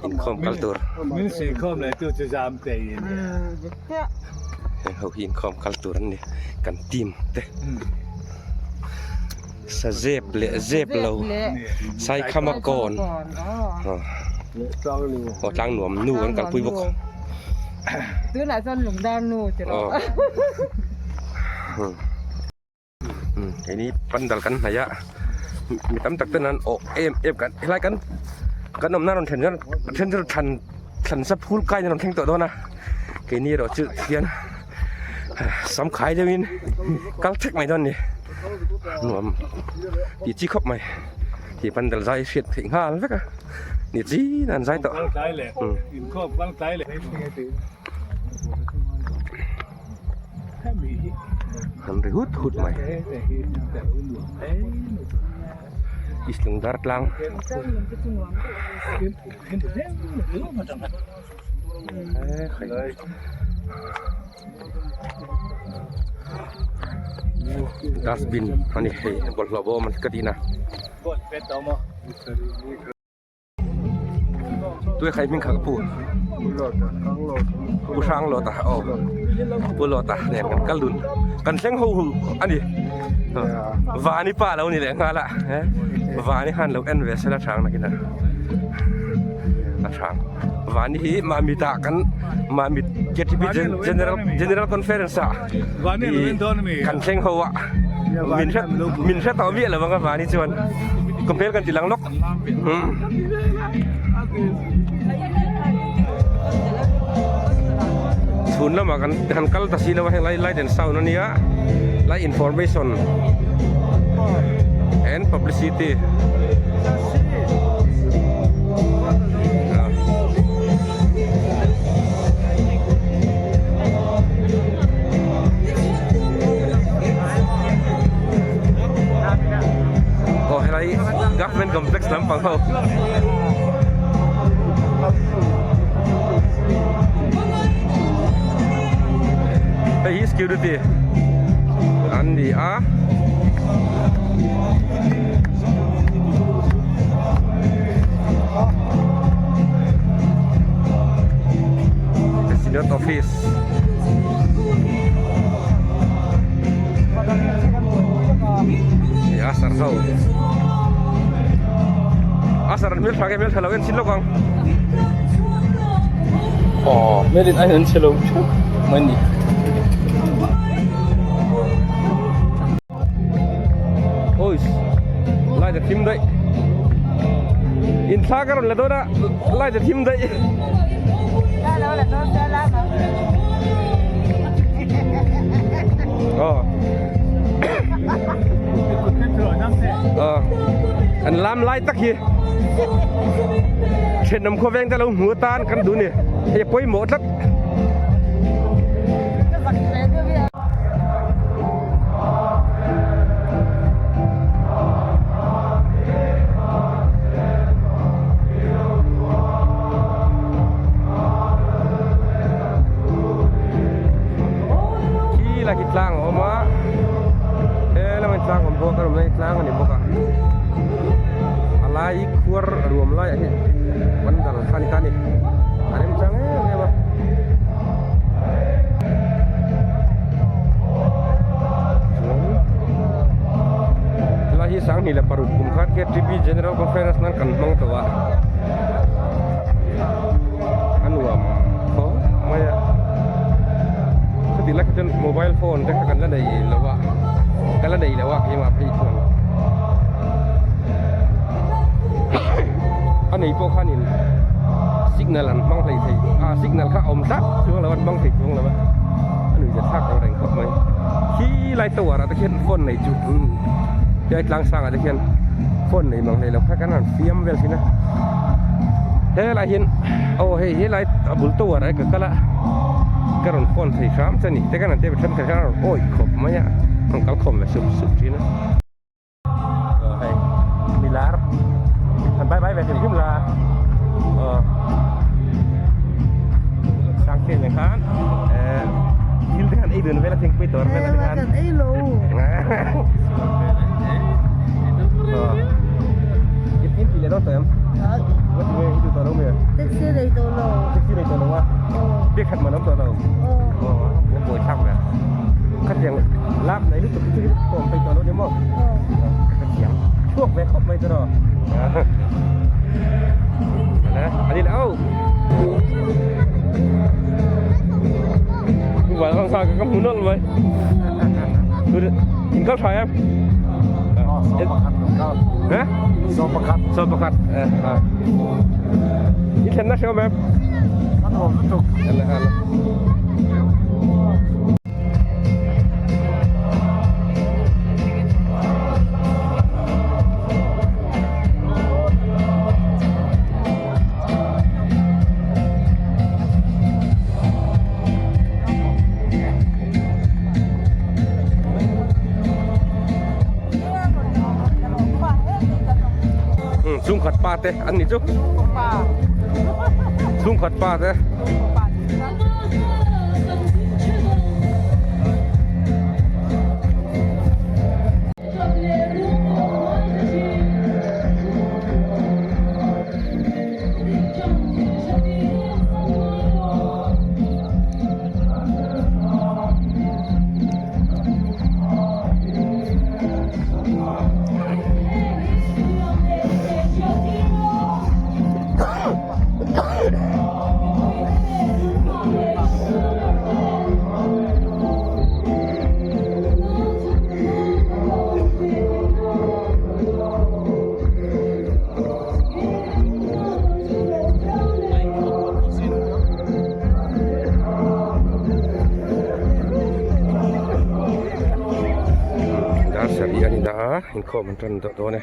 Inkhawm kal tur. Min suihkhawm leh tu chu zam tei a nia. Heng ho hi inkhawm kal tur an ni kan team te. Sa zep leh zep lo Saikhama kawn aw tlang nuam nu an kalpui bawk. Tunah chuan lungdar nu ti rawh. Keini pandal kan hnaih a mi tam tak ten an awh em em kan helai kan kan awmna rawn thlen chuan a then chu thlan thlan sa phul kaiin a rawn thleng tawh dawn a keini erawh chu hian sam khai deuhin kal thek mai dawn a ni nuam tih chi khawp mai tih pandal zai hriat theih nghal vek a ni chin a an zai tawh. An ri hut hut mai. Islung dar tlang. Dustbin ani hei bawlhhlawh bawm ka tihna. Tui khai hming kha ka pu pu hrang lawt a aw pu lawt a nen kan kal dun kan thleng ho hu ani vani pa lo ni leh nghal a vani khan lo en ve sela hrang nakin a a hrang vani hi mamit ah kan mamit KTP general general conference ah kan thleng ho a min hre min hre tawh miah lo ang a vani chuan compare kan ti lang lawk. Chhun lamah kan han kal ta si lo a heng lai light and sound a nia light information and publicity aw helai government complex lampang ho hei hi security an ni a President office a sar ho a sar an hmel tha nge hmel tha lo en chin lawk ang aw hmel in a en chhe lo theuh mai ni oi light a thim daih in thla ka rawn la dawn a light a thim daih aw An lam lai tak hi thenawm khawveng te lo hmu atan kan duh ni hei a pawimawh tlat. Khi lai khi tlang a awm a he lamah hian tlang a awm bawk a a awm lai hi tlang a ni bawk a a lai hi khuar a ruam laiah hian pandal kha a ni ta a ni a remchang em em a. Helai hi sanghnih leh paruk kum khat KTP General Conference nan kan hmang tawh a a nuam khawp mai a chutih lai kha chuan mobile phone te kha kan la nei lo a ka la nei lo a keimah phei chuan a nei pawh khanin signal an hmang hlei thei a signal kha a awm tlat chuang lo a an hmang thei chuang lo a a nuih zat thlak ang reng khawp mai khi lai tower ah te khian phone nei chu helai tlang sang ah te khian phone nei mang hlei lo kha kan han fiam vel thin a helai hian aw hei helai a bul tower ah ka kal a ka rawn phone thei hram che a ni te kan han ti a thenkhat khan a rawn awih khawp mai a rawn kal khawm ve sup sup thin a. Aw hei milar an bye bye ve hrim hrim la aw sangte nen khan eh thil te khan ei dun vel a thingpui tawr vel a te khan kan ei lo aw in in ti leh dawn tawh em? Nga ti nge i duh tawh lo mi? Taxi nei tawh lo. Taxi nei tawh lo a? Aw. Biak khat man awm tawh lo? Aw. Aw, a buai thlak ve. Khatiang lak nei lutuk hi chu tawm peih tawh lo ni maw? Aw. Ka thiam chhuak ve khawp mai tawh. Ani le au. Vai khang sa ka hmu nawlh mai. In kal tha em? Hả? Sawm pakhat. 11. In thlenna hreu em? Kan awm lutuk. Ala ala. Chhungkhat pa te an ni chu chhungkhat pa te Dar sarih a ni dah a, inkhawm an tan tawh dawn e.